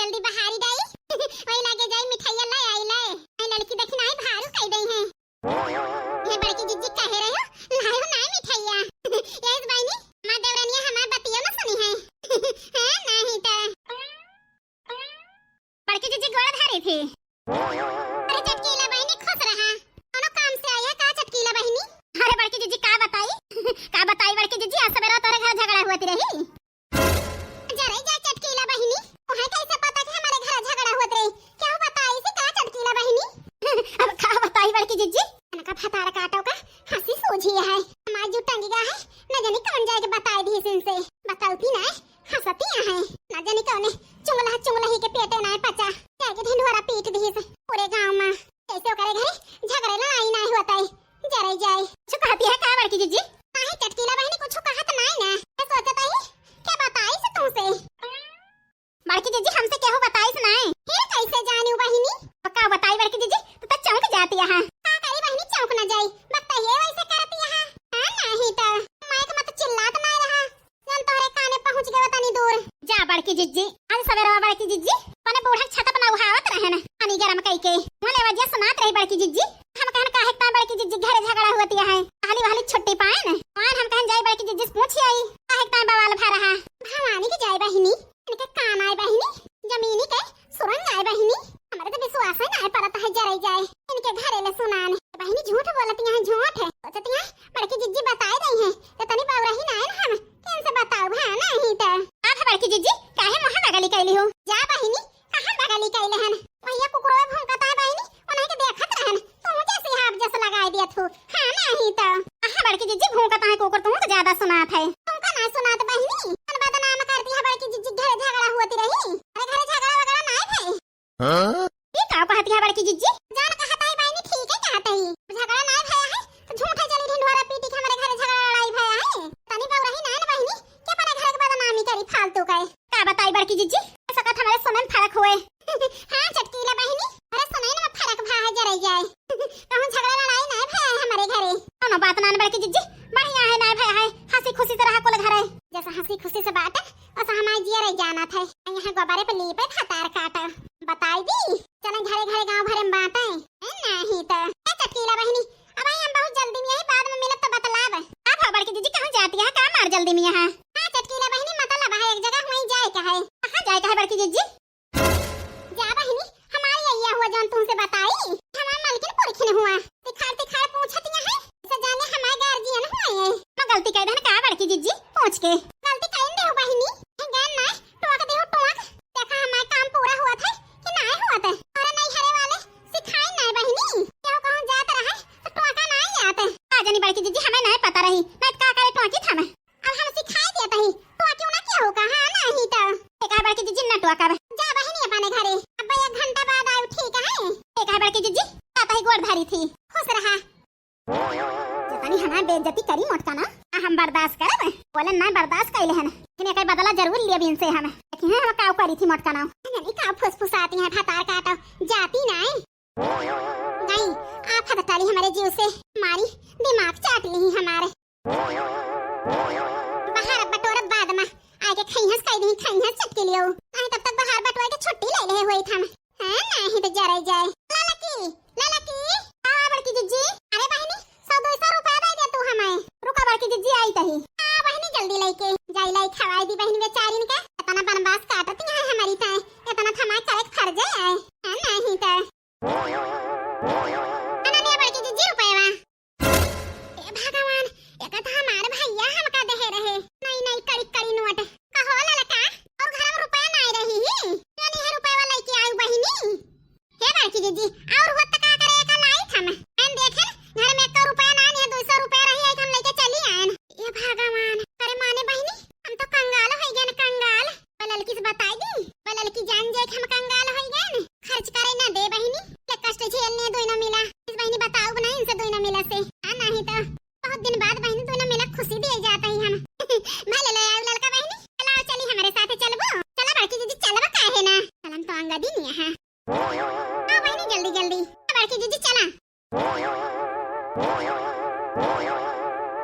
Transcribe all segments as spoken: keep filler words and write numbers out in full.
जल्दी बहारी दाई। वही लागे जाई मिठाइया ले आई ले। आई लड़की देखी नाई भारू कई दई है। ये बड़की जिज्जी कहे रहे हो, लाए हो नाई मिठाइया। यस बहिनी, हमार देवरनिया हमार बतिया ना सुनी है। है नहीं तो। बड़की जिज्जी गोड़ धरी थी। अरे चटकीला बहिनी खुश रहा। कोनो काम से आई है का चटकीला बहिनी? अरे बड़की जिज्जी का बताई? का बताई बड़की जिज्जी, आज सवेरा तोरे घर झगड़ा हुआ रही। जरे जा चटकीला बहिनी, उहे कैसे पता कि हमारे घर झगड़ा हुआ रही? क्या बताई से का चटकीला बहिनी? अब का बताई बड़की जिज्जी? इनका भतार काटो का हंसी सूझी है। हमार जू टंगिया है, न जानी कौन जाके बताई दी इनसे। बतौती ना, हंसती है। न जानी कौने चुंगला चुंगला ही के पेटे ना पचा। जाके ढिंढोरा पीट दी पूरे गांव में। कैसे ओकरे घरे झगड़े लड़ाई ना होता है। जरे जाए। कुछ कहती है का बड़की जिज्जी? काहे चटकीला बहिनी कुछ कहत नाई ना। मैं सोचत ही, क्या बताई से तुमसे? बड़की जिज्जी हमसे केहू बताई से नाई। फिर कैसे जानी बहिनी? तो का बताई बड़की जिज्जी, तू तो चौंक जाती है। का करी बहिनी चौंक ना जाई, बताइए वैसे करती है। हाँ नहीं तो, माइक मत चिल्लात ना रहा। जौन तोहरे काने पहुँच गए तनी दूर। जा बड़की जिज्जी, आज सवेरवा बड़की जिज्जी, अपने बूढ़ा के छत पर ना उहावत रहे न, पानी गरम कई के। वहाँ ले वजिया सुनात रही बड़की जिज्जी, हम कहन काहे का बड़की जिज्जी घरे झगड़ा हुआ है, पहली वाली छुट्टी पाए न, वहाँ हम कहन जाई बड़की जिज्जी से पूछी आई, काहे का बवाल भा रहा। भवानी के जाए बहिनी, इनके काम आए बहिनी, जमीनी के सुरंग आए बहिनी, हमारे तो विश्वास है ना परत है जरे जाए, इनके घरे ले सुनान। बहिनी झूठ बोलती हैं, झूठ है, सोचती हैं बड़की जिज्जी बताए रही हैं, तो तनी बौरही ना है ना हम, किन से बताओ, हाँ नहीं तो। आप है बड़की जिज्जी, काहे मुँह बगली कैली हो? जा बहिनी, कहाँ बगली कैले हन? भैया कुकुरो भौंकत है बहिनी, उन्हें के देखत रहन, तू जैसे हाफ जस लगाए दिया थू, हाँ नहीं तो। हाँ बड़की जिज्जी भौंकत है कुकुर, तू तो ज्यादा सुनात है। तुमका ना सुनात बहिनी, मन बदनाम कर दिया बड़की जिज्जी, घरे झगड़ा होती रही, अरे घरे झगड़ा वगड़ा ना है भाई। हाँ? ये का कहती है बड़की जिज्जी? जान कहत है बहिनी, ठीक है कहत है। झगड़ा नाय भया है, तो झूठे चली ढिंढोरा पीटी के हमारे घरे झगड़ा लड़ाई भया है। तनी बौरही नाय न बहिनी, के अपने घर के बदनामी करी फालतू के। का बताई बड़की जिज्जी? ऐसा कथ हमारे सुनन फर्क हुए। हाँ चटकीला बहिनी, अरे सुनन में फर्क भा है जरे जाए। कहूँ झगड़ा लड़ाई नाय भया है हमारे घरे। कोनो बात ना न बड़की जिज्जी, बढ़िया है नाय भया है, हंसी खुशी से रहा कुल घरे। जैसा हंसी खुशी से बात है, वैसा हमारे जिया रह जाना था। यहाँ गोबरे पे लीपे भतार काटा। बताई दी, चले घरे घरे गांव भरे में बांटे। ए, नहीं तो। ए, चटकीला बहिनी, अब आई हम बहुत जल्दी में, यही बाद में मिलब तो बतलाब। आप हो बड़की जिज्जी, कहूँ जाती है का मार जल्दी में यहाँ? हाँ, चटकीला बहिनी, मतलब है एक जगह हुई जाए का है। कहाँ जाए का है बड़की जिज्जी? जा बहिनी, हमारी अइया हुआ जौन तुमसे बताई, हमार मलकिन पुरखिन हुआ। तिखार तिखार पूछत यहाँ है, इसे जाने हमारे गार्जियन हुआ है। मैं गलती कह देन का बड़की जिज्जी, पूछ के। गलती कह दे हो बहिनी, गैन ना, टोक दे हो टोक। देखा हमार काम पूरा हुआ था कि नाय हुआ था? अरे नहीं हरे वाले सिखाई नाय बहिनी, केहू कहूँ जात रहे तो टोका नाय जात। का जानी बड़की जिज्जी, हमें नाय पता रही, नाय का करे टोकी था मैं। अब हम सिखाई देत ही, टोकी ना केहू का, हाँ नहीं तो। एक है बड़की जिज्जी ना टोका बे। जा बहिनी अपने घरे, अब एक घंटा बाद आयु ठीक है। एक है बड़की जिज्जी, का तही गोड़ धरी थी, खुश रहा। जतनी हमार बेइज्जती करी मोटका ना, आ हम बर्दाश्त करब। बोले ना बर्दाश्त कैले हन। लेकिन एकर बदला जरूर लेब इनसे हम। लेकिन हम का करी थी मोटका ना। नहीं का फुसफुसाती हैं भतार काटो। जाती नाय। गई, आफत टाली हमारे जीव से। मारी, दिमाग चाट ली हमारे। बाहर अब बटोरब बाद में। आगे खैहस कह दी, खैहस चटके लियो। नहीं तब तक बाहर बटोर के छुट्टी ले ले हुई था। हाँ, नहीं तो जरे जाए। ललकी, ललकी। हाँ, बड़की जिज्जी। अरे बहिनी, सौ दो सौ रुपया दे दे तू हमें। रुका बड़की जिज्जी, आई तही। हाँ बहिनी, जल्दी लेके जाई, लाई खवाई दी बहिनी बेचारिन के। इतना बनवास काटत यहाँ हमारी ताए, इतना थमा करे फर्ज है। हाँ, नहीं तो। अनन्या बड़की जिज्जी रुपया। हे भगवान, एका तो हमार भैया हमका देहे रहे। नई नई कड़ी कड़ी नोट। कहो ललका, और घर में रुपया नाय रही ही? जौन इहे रुपया लेके आयु बहिनी। हे बड़की जिज्जी, और होत त का करे एका लाई थम। एन देखेन, घर में एक रुपया नाय, नहीं दो सौ रुपया रही, आई हम लेके चली आयन। हे भगवान, अरे माने बहिनी, हम तो कंगाल हो गए न, कंगाल। वो ललकी से बताई दी, वो ललकी जान जाए कि हम कंगाल हो गए न, खर्च करे ना दे बहिनी, के कष्ट झेलने दोनों मिला। इस बहिनी बताओ बनाई इनसे दोनों मिला से, हाँ नहीं तो बहुत दिन बाद बहिनी दोनों मिला खुशी दिए जाता ही हम। भले ले आओ ललका बहिनी, चलाओ चली हमारे साथ चलबो, चला बड़की जिज्जी चलबा काहे ना, चलन तो अंगा दिन यहाँ। हाँ बहिनी जल्दी जल्दी, बड़की जिज्जी चला।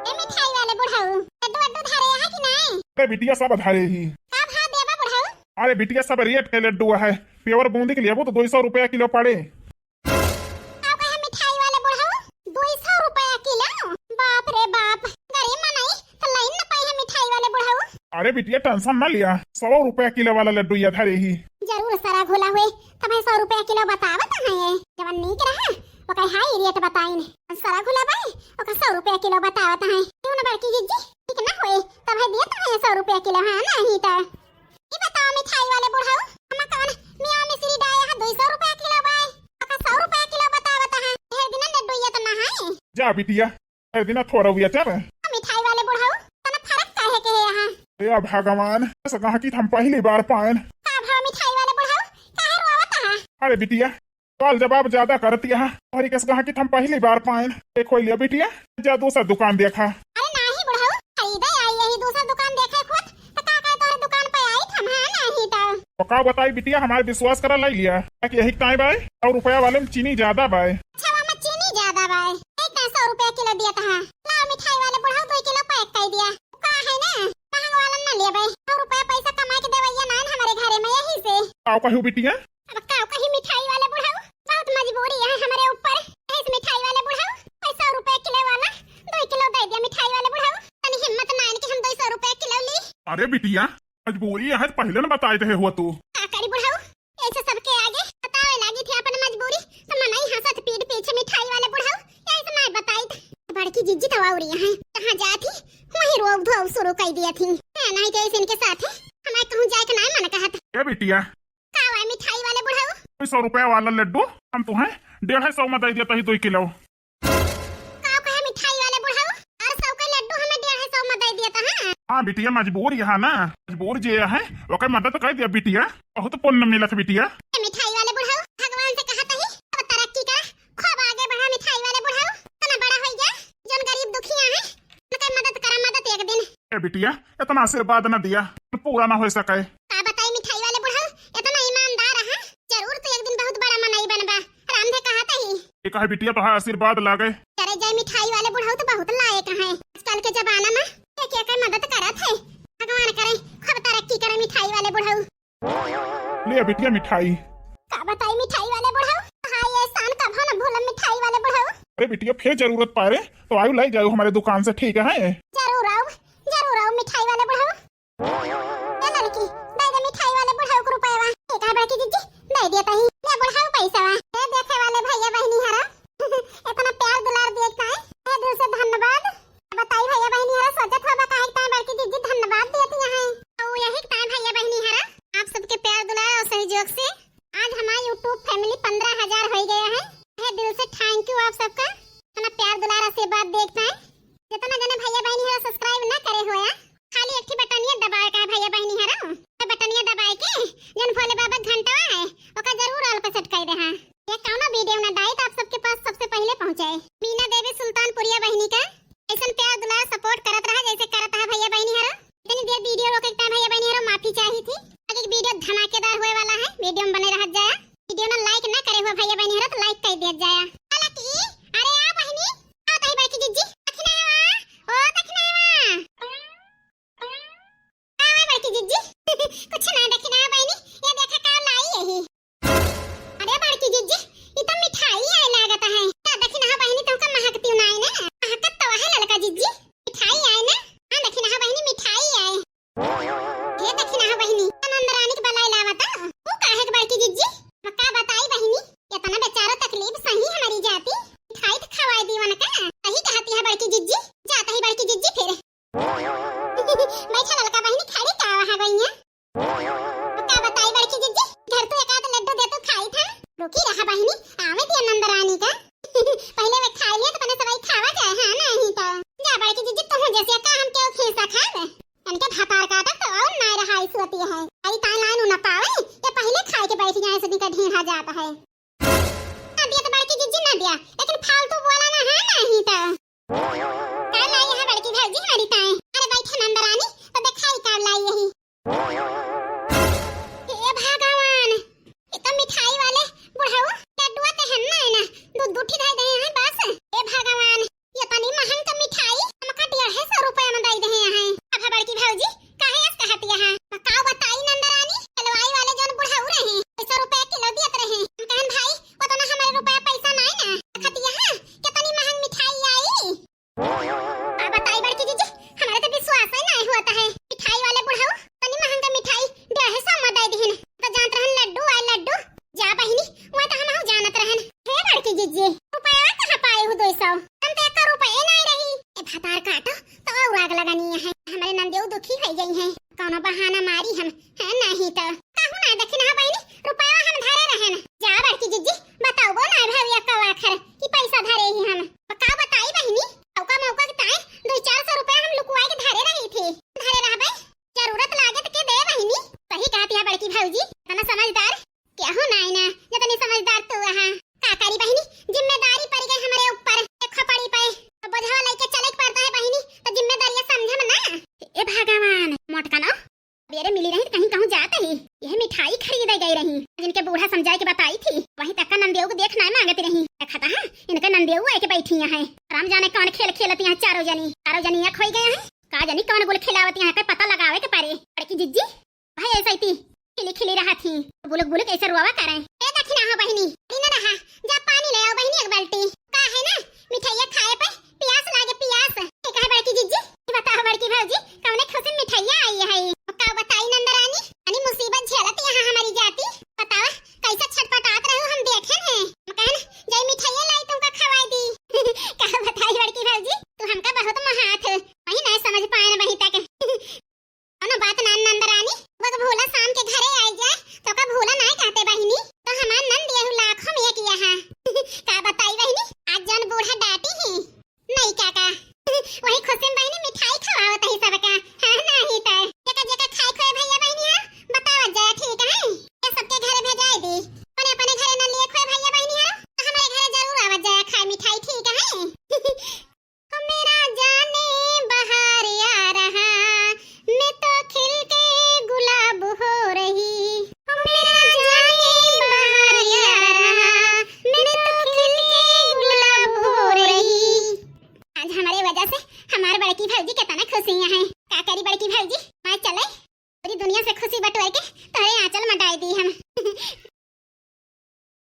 ए मिठाई वाले बुढ़ऊ, लड्डू वड्डू धरे है कि नहीं? अरे बिटिया सब धरे ही। का भाव देबा बुढ़ऊ? अरे बिटिया, सब रेट के लड्डू है, pure बूंदी के लेबू तो दुई सौ रुपया किलो पड़े। का कहे मिठाई वाले बुढ़ऊ, दुई सौ रुपया किलो? बाप रे बाप, गरीब मनई तो लाइन न पाई है मिठाई वाले बुढ़ऊ। अरे बिटिया, tension न लिया, सौ रुपया किलो वाला लड्डू या धरे ही। जरूर सरा घोला हुए, तब है सौ रुपया किलो बतावत है, जवन नीक रहा, ओकर हाई रेट बताइन। सरा घोला बाई, ओकर सौ रुपया किलो बतावत है। क्यों ना बड़की जिज्जी, ठीक ना होए, तब है दिया तो है सौ रुपया किलो, हाँ, नहीं तो। ई बताओ मिठाई वाले बुढ़ऊ, हम कौन मियाँ मिश्री डाया है, दुई सौ रुपया किलो बाय, ओका सौ रुपया किलो बतावत है। ढेर दिन लड्डू ये तो ना है। जा बिटिया, ढेर दिन थोड़ा हुआ चल। मिठाई वाले बुढ़ऊ, तना फर्क काहे के है यहाँ? ए भगवान, ऐसा कहाँ की हम पहली बार पाएन। का भाव मिठाई वाले बुढ़ऊ, काहे रोवत है? अरे बिटिया, सवाल जवाब ज्यादा करत यहाँ। तोहरी कस कहा कि हम पहली बार पाएन। एक खोई लिया बिटिया, जा दूसरा दुकान देखा। अरे नाही बुढ़ऊ, खरीदे आई यही दूसरा दुकान देखे खुद, तो का कहे तोहरे दुकान पे आई हम, हाँ नाही तो। तो का बताई बिटिया, हमारे विश्वास करा लाई लिया कि यही टाइम बाय और रुपया वाले में चीनी ज्यादा बाय। अच्छा, वहाँ चीनी ज्यादा बाय, एक ना सौ रुपया किलो दिया था। ला मिठाई वाले बुढ़ऊ, दो किलो पैक कर दिया। का है ना, महंग वाला ना लिया बाय, सौ रुपया पैसा कमाई के देवैया ना हमारे घरे में, यही से। का कहू बिटिया? अब का कही मिठाई वाले बुढ़ऊ, बहुत मजबूरी है हमारे ऊपर। इस मिठाई वाले बुढ़ऊ, कोई सौ रुपए किलो वाला दो किलो दे दिया मिठाई वाले बुढ़ऊ। तनी हिम्मत ना इनकी हम दो सौ रुपए किलो ली। अरे बिटिया, मजबूरी है, पहले न बताए रहे हुआ तू। का करी बुढ़ऊ, ऐसे सबके आगे बतावे लागी थी अपन मजबूरी, तो मनई हंसत पीठ पीछे मिठाई वाले बुढ़ऊ, ऐसे ना बताई थी। बड़की जिज्जी तो और यहाँ है, कहाँ जाती, वहीं रोक धोक शुरू कर दिया थी। नहीं तो ऐसे इनके साथ है, हमारे कहूँ जाए के ना मन कहत। ए बिटिया, का हुआ मिठाई वाले बुढ़ऊ? सौ रुपया वाला लड्डू हम तुम्हें डेढ़ सौ में दे देता ही दो किलो। का कहे मिठाई वाले बुढ़ऊ? चार सौ के लड्डू हमें डेढ़ सौ में दे देता है। हाँ बिटिया, मजबूर यहाँ ना, मजबूर जे है, ओकर मदद कर दिया बिटिया, बहुत पुण्य मिलत बिटिया। ए मिठाई वाले बुढ़ऊ, भगवान से कहत ही, अब तरक्की कर, खूब आगे बढ़ा मिठाई वाले बुढ़ऊ, तना बड़ा हो गया, जौन गरीब दुखिया है, उनके मदद करा, मदद एक दिन। ए बिटिया, इतना आशीर्वाद न दिया, पूरा ना हो सके। का बताई मिठाई वाले बुढ़ऊ, इतना ईमानदार है, जरूर तो एक दिन बहुत बड़ा मनई बनबा। रामधे कहत ही। ये कहे बिटिया, तोहार आशीर्वाद लागे। अरे जय मिठाई वाले बुढ़ऊ तो बहुत लायक है, आजकल के जमाना में एक एक मदद करत है। भगवान करे खूब तरक्की करे मिठाई वाले बुढ़ऊ। ले बिटिया मिठाई। का बताई मिठाई वाले बुढ़ऊ, हाँ ये एहसान कभो न भूलब मिठाई वाले बुढ़ऊ। अरे बिटिया, फिर जरूरत पड़े तो आयु लाई जायु हमारे दुकान से, ठीक है? जरूर आऊ, जरूर आऊ मिठाई वाले बुढ़ऊ। ए लड़की, दे दे मिठाई वाले बुढ़ऊ को रुपयवा। ए का बड़की जिज्जी, दे दिया तही। ले बुढ़ऊ पैसवा। ए देखे वाले भैया बहिनी हरा, इतना प्यार दुलार दिए का है, ए दिल से धन्यवाद। बताई भैया बहिनी हरा, सोचत होबा काहे के ताई बड़की जिज्जी धन्यवाद देती हैं। तो यही के ताई भैया बहिनी हरा, आप सबके प्यार दुलार और सहयोग से आज हमारा YouTube family पन्द्रह हजार हो गया है। तहे दिल से thank you आप सबका, इतना प्यार दुलार आशीर्वाद देख पाए। जितना जने भैया बहिनी हरा subscribe ना करे होया, खाली एक ठे बटनिया दबाए का है भैया बहिनी हरा, तो बटनिया दबाए के जौन भोले बाबा के घंटवा है, ओका जरूर all पे set कर दे हाँ। ये कौनो video ना डाई तो आप सबके पास सबसे पहले पहुँचे। मीना देवी सुल्तानपुरिया बहिनी का ऐसन प्यार दुलार support करत रहा जैसे करत रहा भैया बहिनी हरा। इतनी देर video रोके के time भैया बहिनी हरा माफी चाही थी, आगे video धमाकेदार होए वाला है, video में बने रहत जाया। Video ना like ना करे हुआ भैया बहिनी हरा तो like कर दिया जाया। हालांकि अरे आ बहिनी, आ ताई बड़की जिज्जी, दखिना हवा, ओ दखिना हवा। का है बड़की जिज्जी? कुछ ना दखिना बहिनी, ये देखा का लाई यही। अरे बड़की जिज्जी, ई तो मिठाई आए लागत है। का दखिना बहिनी, तुमका महकती ना है ना? महकत तो है ललका जिज्जी, मिठाई आए ना? हाँ दखिना बहिनी, मिठाई आए। हे दखिना बहिनी, आनंद रानी के बलाई लावता। तू काहे के बड़की जिज्जी? मैं का बताई बहिनी, इतना बेचारो तकलीफ सही हमारी जाती। मिठाई तो खवाई दी वनका। सही कहती है बड़की जिज्जी, जाता ही बड़की जिज्जी फिर। बैठा ललका बहिनी, खड़ी का वहाँ गई है? का बताई बड़की जिज्जी, घर तू एक आध लड्डू दे तू खाई था। रुकी रहा बहिनी, आवे दिया नंद रानी का। पहले वे खा लिया तो पहले सवाई खावा जाए, हाँ नहीं तो। जा बड़की जिज्जी, तू जैसे का हम क्यों खीसा खाब? इनके भतार काटा तो और ना रहा इस होती है। आई ताई लाइन ना पावे, ये पहले खाए के बैठ जाए, सदी का ढींढा जाता है। ना दिया तो बड़की जिज्जी ना दिया, लेकिन फालतू बोला ना है नहीं तो। का लाई है बड़की भौजी हमारी ताई? अरे बैठे नंद रानी, तो दिखाई का लाई यही। हे भगवान, ये तो मिठाई वाले बुढ़ऊ लड्डुआ ते है ना, है ना, दू दू ठी धई दे हैं बस। हे भगवान, ये तनी महंग का मिठाई हमका डेढ़ सौ रुपया में दई दे हैं। अब बड़की भौजी काहे ऐस कहत यहाँ? बताओ बताई नंद रानी, चलो समझदार केहू नाई ना, जतनी समझदार तू अहा। का करी बहिनी, जिम्मेदारी पड़ गई हमरे ऊपर, एक खोपड़ी पे बोझवा लेके चले के पड़ता है बहिनी, तो जिम्मेदारियां समझे में ना। ए भगवान, मोटका ना बेरे मिली रही तो कहीं कहूँ जात ही, यह मिठाई खरीदे गई रही, जिनके बूढ़ा समझाए के बताई थी, वहीं तक का नंदेव को देख नाई मांगती रही। देखा था, हाँ, इनके नंदेव आए के बैठी यहाँ है। राम जाने कौन खेल खेलती हैं चारों जनी, चारों जनी यहाँ खोई गए हैं। का जनी कौन गुल खिलावती हैं, कोई पता लगावे के पड़े। बड़की जिज्जी, भाई ऐसा ही थी, खिली खिली रहा थी, बुलुक बुलुक ऐसे रोवा करें। ए दखिना हो बहिनी, ई ना रहा, जा पानी ले आओ बहिनी एक बाल्टी। का है ना, मिठाइया खाए पे पियास लागे पियास। ठीक है बड़की जिज्जी, बताओ बड़की भौजी, कौने खुशी मिठाइया आई है? का बताई नंदरानी, अनी मुसीबत झेलत यहाँ हमारी जाती। बतावा, कैसे छटपटात रहो हम देखे हैं। हम कहन, जाई मिठाइया लाई तुमका खवाई दी। का बताई बड़की भौजी, तू हमका बहुत महात हो, वही नहीं समझ पाए वहीं तक। कौनो बात ना नंदरानी, वो भूला शाम के घरे आई जाए, तो का भूला नाय कहते बहिनी, तो हमार नंद यहू लाखों में एक यहाँ। का बताई बहिनी, आज जौन बूढ़ा डांटी ही, नहीं काका, वही खुशी में बहिनी मिठाई खवावत ही सबका। हाँ, नहीं तो जेका जेका खाए खोए भैया बहिनी है, बतावत जाए, ठीक है? ये सबके घरे भेजाए दी, अपने अपने घरे न लिए खोए भैया बहिनी है, तो हमारे घरे जरूर आवत जाए खाए मिठाई, ठीक है? ओ मेरा जाने बहार आ रहा, मैं तो खिल के गुलाब हो रही। ओ मेरा जाने बहार आ रहा, मैं तो खिल के गुलाब हो रही। आज हमारे वजह से हमार बड़की भौजी कितना खुश हुई हैं। का करी बड़की भौजी,